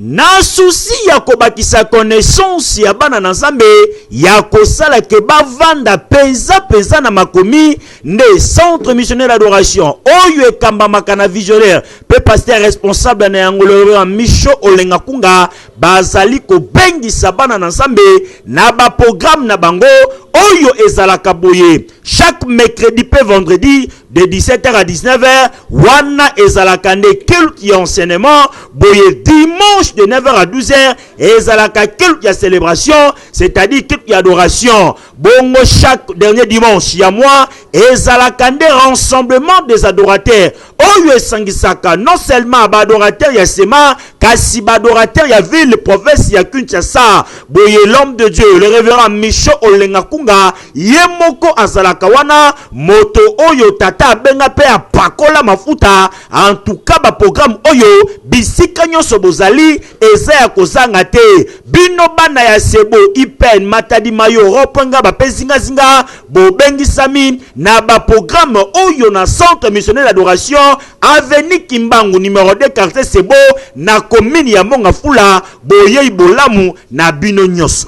Na souci ya kobakisa connaissance ya bana na Nzambe, ya kosala ke bavanda mpenza mpenza na makomi, nde Centre Missionnaire d'Adoration oyo ekambamaka na visionnaire mpe pasteur responsable na yango, le révérend Micho Olenga Kunga, bazali kobengisa bana na Nzambe na baprogramme na bango oyo ezalaka boye: chaque mercredi mpe vendredi de 17h à 19h, wana ezalaka nde culte ya enseignement. Boye dimanche de 9h à 12h ezalaka culte ya célébration, c'est-à-dire culte ya adoration. Bongo chaque dernier dimanche ya mois ezalaka nde rassemblement des adorateurs oyo esangisaka non seulement baadorateur ya Sema, kasi baadorateur ya ville province ya Kinshasa. Boye l'homme de Dieu, le révérend Micho Olenga Kunga, ye moko azalaka wana, moto oyo tata abenga mpe apakola mafuta. En tout cas, baprogramme oyo, bisika nyonso bozali, eza ya kozanga te. Bino bana ya Sebo, Ipen, Matadi Mayo, Ropenga, bape zingazinga, bobengisami na baprogramme oyo na Centre Missionnaire d'Adoration, avenue Kimbangu numéro 2, quartier Sebo, na commune ya Mont Ngafula. Boyei bolamu na bino nyonso.